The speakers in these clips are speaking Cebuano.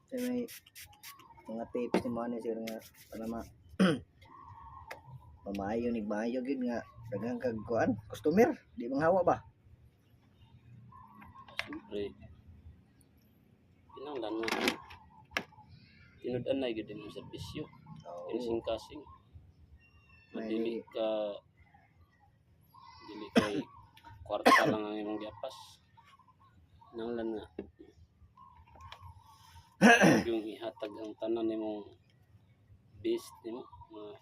Kaya may mga tips ni mo ani sir nga para ma mamaayo ni maayo gyud nga daghang kag kuan customer di manghawa ba. Siyempre, kinahanglan nga tinud-anay gyud imong serbisyo. Oo. Kinsing-kasing. May- Dili ka dili kay kwarta lang ang imong giapas. Kinahanglan nga yung ihatag ang tanan nimong best nimo mga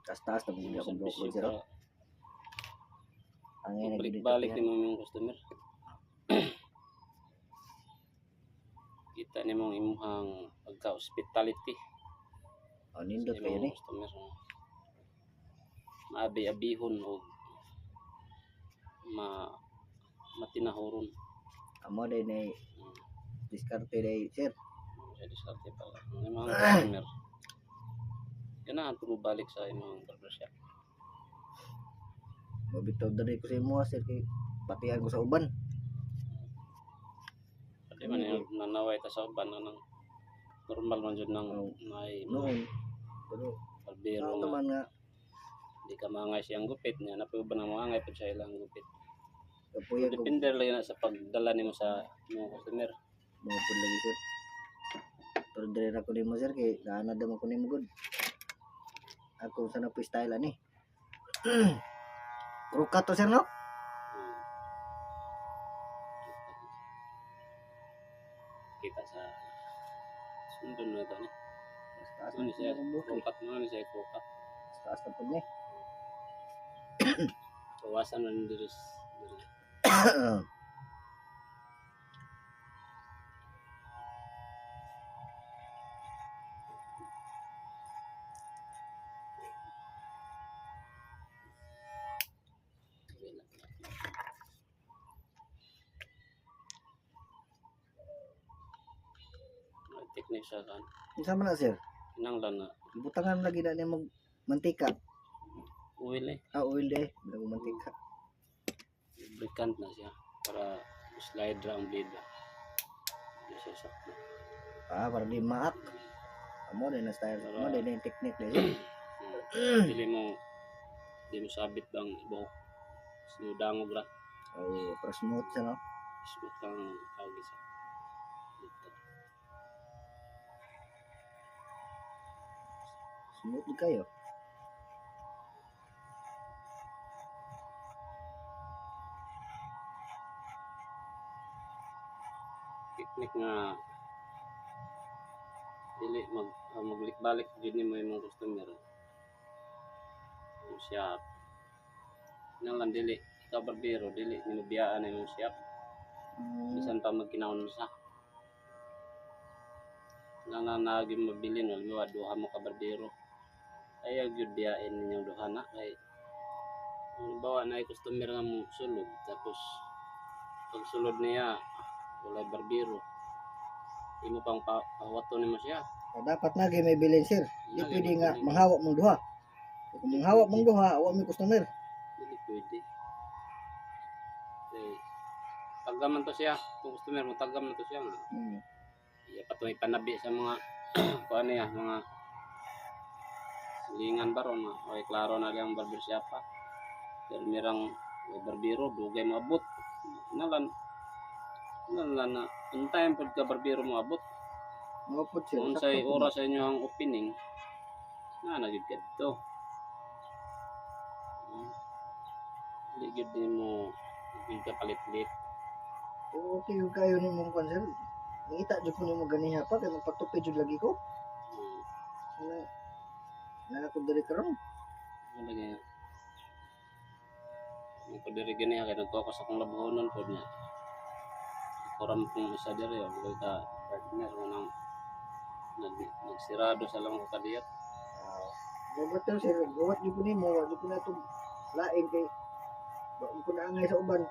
Taas-taas na imong pud akong buhok serbisyo sir. para Ang ina gyud balik-balik nimo imong customer. Kita nimo ang imong pagka-hospitality Oh, nindot sa kayo imong ni. customer. Maabi-abihon og ma matinahuron. Amo day nay diskarte day sir. Sa diskarte pa. Ang imong customer ganahan po balik sa imong barbershop. Mabitaw diri ko sa imo sir kay patian ko sa uban. Di man yung nanaway ta sa uban anang normal man jud nang Oo. may Noon. Pero barbero ano nga man nga di ka maangay siyang gupit niya na uban ang maangay pud sa ilang gupit. kapuya ko Depende lang na sa pagdala nimo sa imong customer. mga pud lagi sir. Pero diri ra ko nimo sir kay naanad man ko nimo gud. Ako sa na style ani. Krukat to sir no? Kita sa sundon na to ni. Taas Ano na siya? akong buhok eh. Krukat mo ni siya krukat. Taas na pud ni. Bawasan na ni diri. Diri. Diri lang. May technique sa kan. Unsa man na sir? Kinahanglan na Butangan lagi na nimo mantika. oil eh. Ah, oil de. Bilang mantika. Lubricant na siya para slide ra ang blade ba. Di siya sakto. Ah, para di maak. Amo din na style. Amo din na yung technique de sir. Dili mo di mo sabit bang buhok. Smooth ra. Oh, para smooth siya no. Smooth lang agi sa dito. Smooth gud kayo. Technique nga dili mag maglik-balik jud nimo imong customer. Yung shop. Nang dili ikaw barbero dili nimo biyaan ang imong shop. Bisan pa magkinaon sa nananagi mabilin halimbawa duha mo ka barbero ayaw gyud biyain ninyong duha na kay halimbawa na customer nga mo sulod tapos pag sulod niya walay barbero imo pang pahuwaton nimo siya. Ah, dapat na gyud may bilin sir. Di Lagi pwede nga mabilin. manghawak mong duha. Kung manghawak mong duha, wa may customer. Dili pwede kay tagaman to siya kung customer mo tagaman to siya nga iya pa to may panabi sa mga kuan niya mga silingan ba ron okay klaro na lang barber shop pa pero mirang may barbero dugay moabot nalan nalan na on time pud ka barbero moabot. Mao pud sir. Kung unsay Sakto pud. oras sa inyo ang opening na na gyud kadto. Dili gyud nimo gyud ka palit-lit. Okay gyud kayo nimong kwan sir. Nangita jud ko nimo ganiha pa kay magpatupi jud lagi ko. Na na ako diri karon. Ano lagi ang ko diri gani kay nagkuha ko sa akong labuhonon pod niya. Ako ra man pong isa diri o kay ka partner mo nang nagsirado sa lang ko kadiyot. Ah, uh, to sir, gawat jud ko nimo, wa jud ko na itong lain kay wa mo ko naangay sa uban.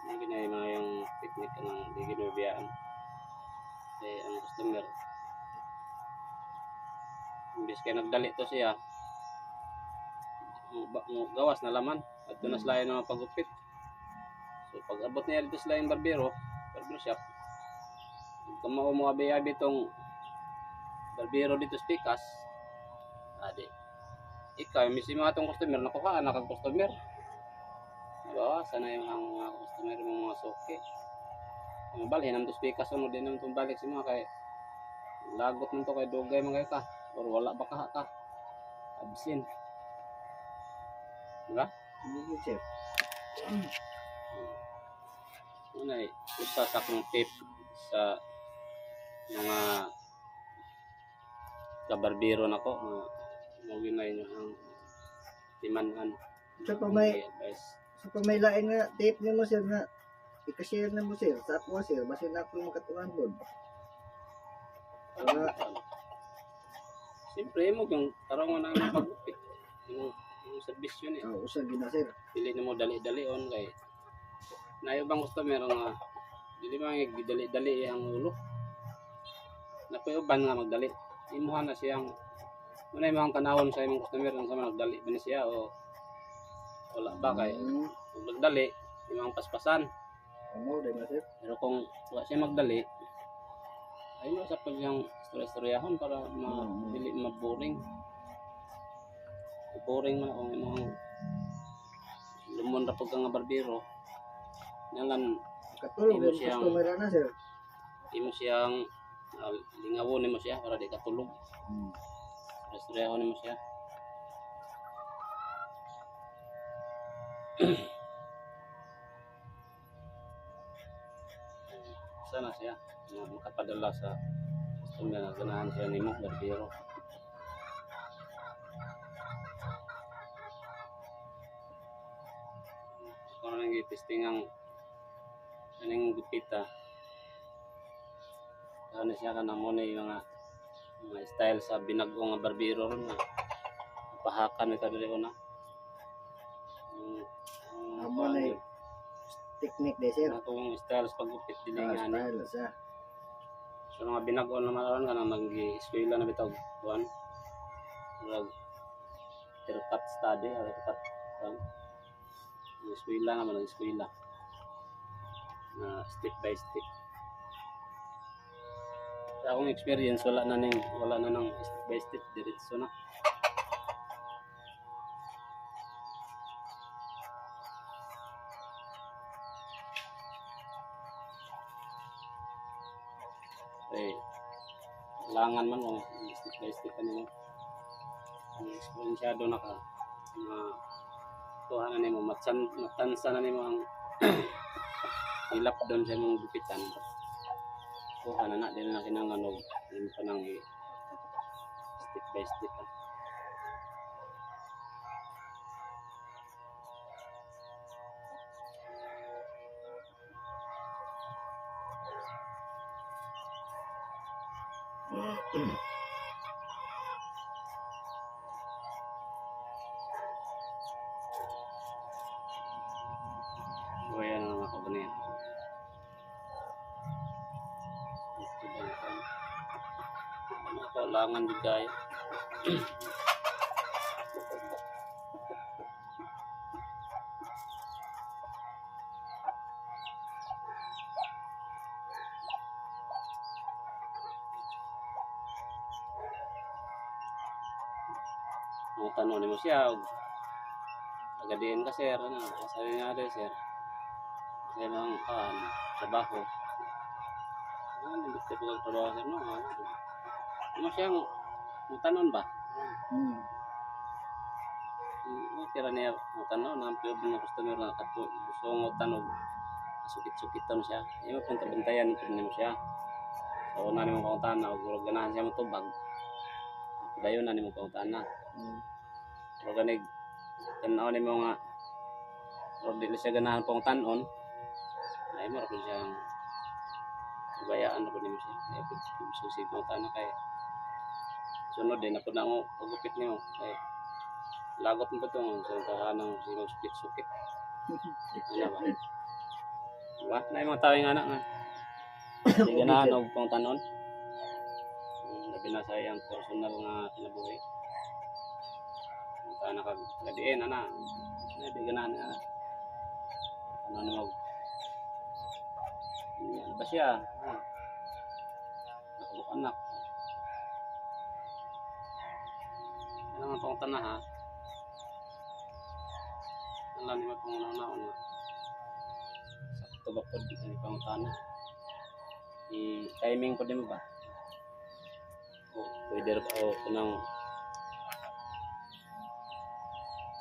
Ano ginay mga yung technique ng di ginubiyaan. Kay ang customer Imbes kay nagdali to siya, mo gawas na laman at na sila yung mga pagupit. So pag abot niya dito sila yung barbero, barber shop, kamao mo abi-abi tong barbero dito sa Pikas, adi ikaw mismo mga tong customer nakuha na kag customer. Nabawasan na yung ang mga customer mong mga suki. Ang balhin nam to sa Pikas sunod din naman tong balik si mga kay lagot man to kay dugay man kayo ka or wala ba ka ka absent. Diba? Sige, sir. Una usa sa akong tip sa mga kabarbero nako nga mo gyud na inyo ang timan-an. Sa pamay- Advice. Sa pamay lain nga tape nimo, sir, nga i-share na mo, sir, sa ako, sir, basin na ako makatuan pod. Para Siyempre mo yung tarong na ang pagupit. Yung serbisyo ni oh, usa gina, sir. dili nimo dali-dalion kay nayo bang customer nga dili man dali-dali ang ulo. Napoy uban nga magdali. Imuha na siyang muna imong tanawon sa imong customer unsa man nagdali ba ni siya o wala ba kay kung magdali imong paspasan. Amo din na, sir. Pero kung wala siya magdali ay mo sa pag siyang istorya-istoryahon para ma dili maboring. Boring man kung imong lumon ra pag ka nga barbero. Nalan Katulog Imo yung siyang- customer na, sir. imo siyang lingawon nimo siya para di katulog. Istoryahon nimo siya. Sana siya nga makapadala sa customer na ganahan siya nimo barbero. Ako na nang testing ang aning gupita. Ano siya ka na mo na yung mga style sa binago nga barbero ron nga pahakan ito dili ko na. Ang Amo na eh. Technique de, sir. Ang style sa paggupit dili Ah, nga ni. style sa. So mga binago naman ron kanang nag-eskwela na bitaw kuan. Murag haircut study or haircut kuan. Ang eskwela naman ang eskwela na step by step. Sa akong experience wala na nang step by step, diretso na. Eh, langan man kung step by step ano mo. Ang eksperyensyado na ka na kuha na nimo matsan matansa na nimo ang ilap doon sa imong gupitan. Kuha na na dili na kinahanglan og imo pa nang step by step. Ah. So ayan na ako ganyan. Ito ba yung kan? Ano ako, langan din tayo. Ang tanong ni mo siya, og agadiin ka, sir, ano, sabi nga rin, sir, kasi mga trabaho. Ano, hindi ko ang trabaho, sir, no? Ano, ano siyang, mutanon ba? Okay ra niya mutanon, ang pure mga customer na kato, gusto mo tanog, sukit-sukiton siya. Imo pong tabantayan po nimo siya. So, una nimo pangutana, og murag ganahan siya motubag. Dayon na nimo pangutana. Pero ganig, tanaw nimo nga, pero di na siya ganahan pong tanon, ay mo ra pud siyang bayaan na pud nimo siya. Ay pud susi pangutana kay sunod din na pud na mo pagupit nimo kay lagot mo pa itong sa kahanang si magsukit-sukit. Ano ba? Diba? Na yung mga tao yung anak nga. Hindi ganahan og pang tanon. Labi Labi na sa iyang personal nga kinabuhi. Kung na kag taga-diin, ana. Ano, di ganahan ana. Ano na mag. Ano ba siya? Ah. Nakabuk anak. Ano nga pang tanah ha? Alam ni mapanguna-una na. Sakto ba po ni pangutana? I-timing ko din ba? O, pwede ra ba o kunang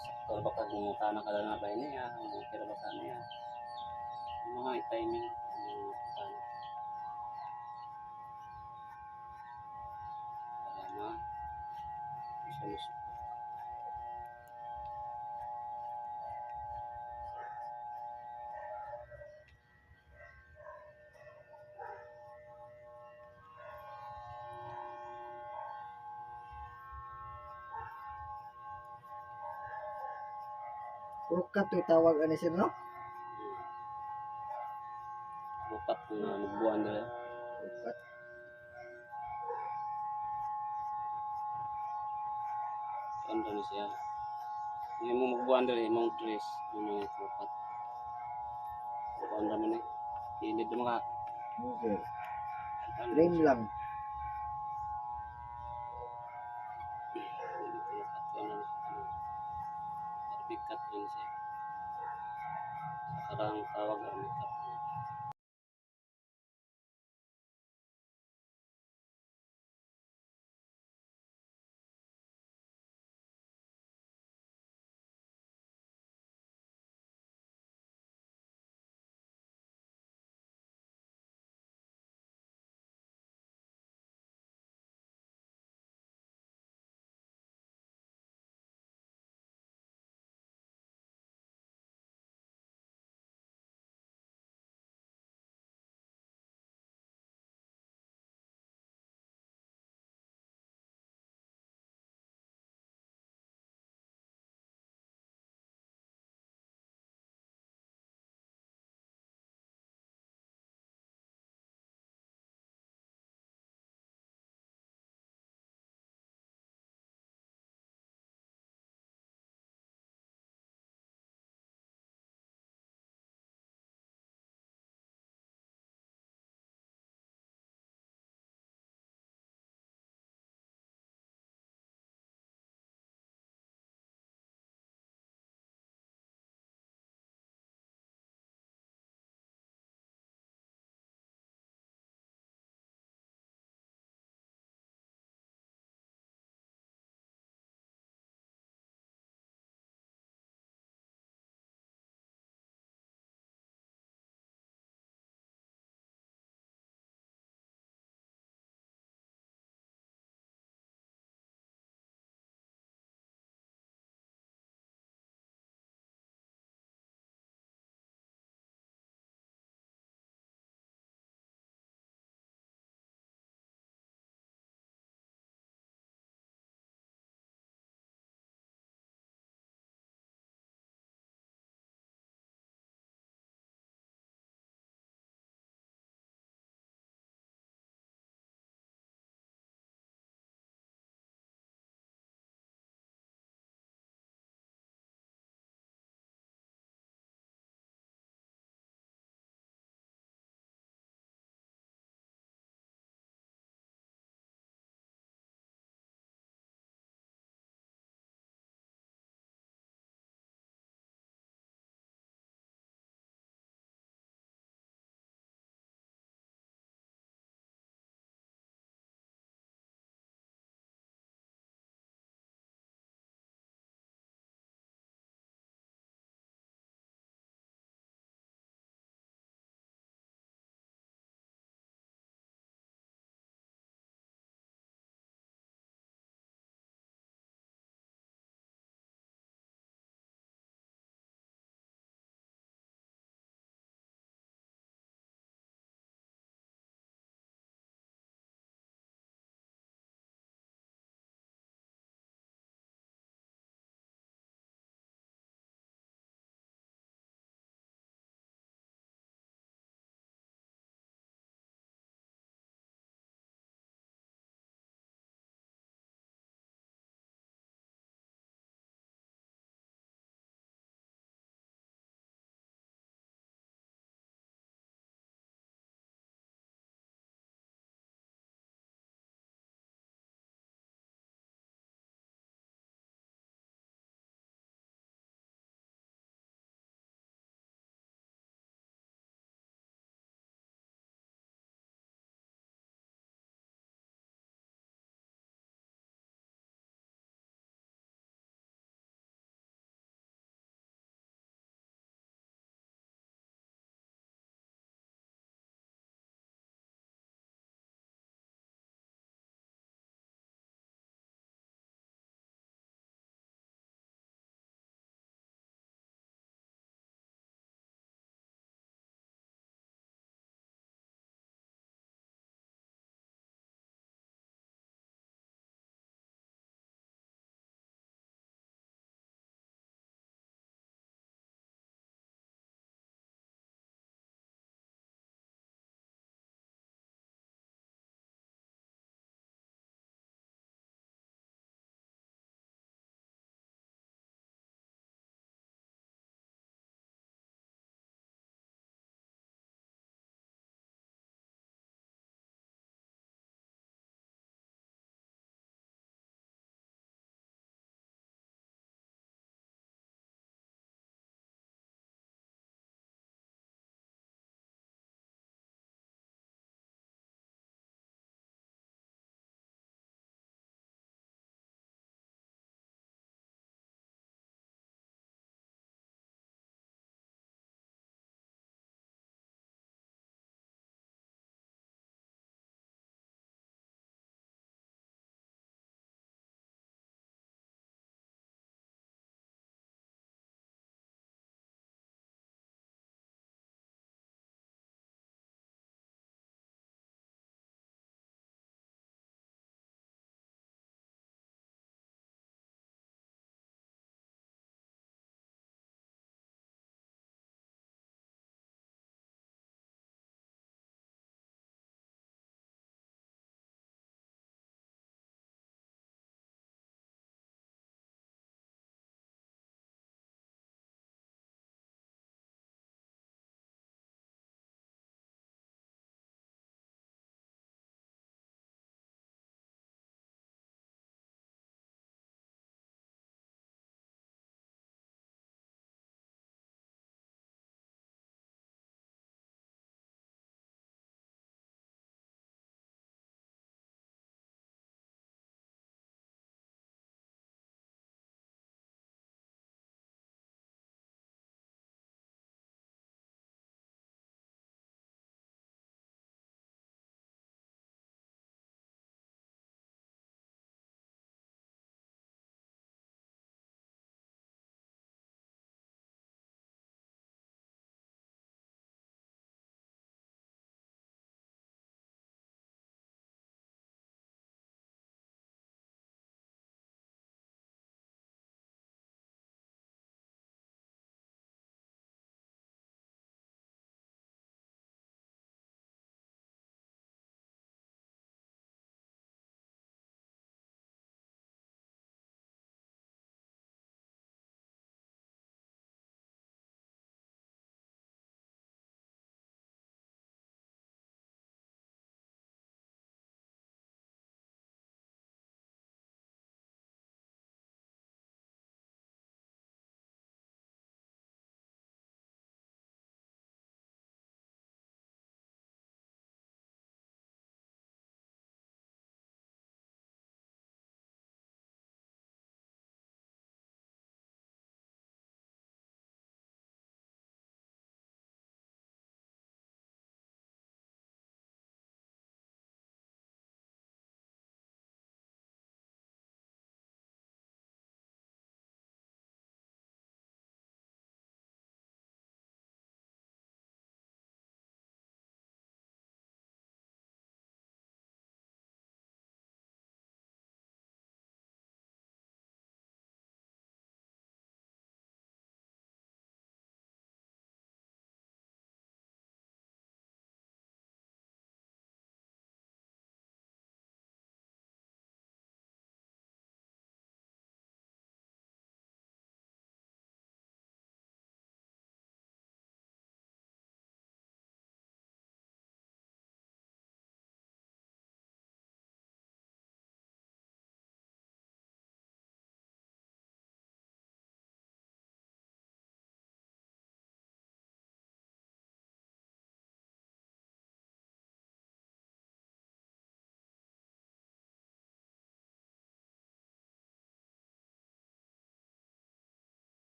sakto ra ba kag mangutana ka na ba niya? Okay ra ba ka niya? Ang mga i-timing ang mga pangutana. Para ma solusyon. Kurukat to tawag ani sir, no? Bukat na magbuwan nila. Kurukat. Ano rin siya. Ang imong magbuwan diri, imong dress, ano yung kukat. Kuan raman eh. Kilid mo ka. Okay. Ano, Trim lang. Kukat, ano, ano. Bikat rin siya. Sa karang tawag, ano,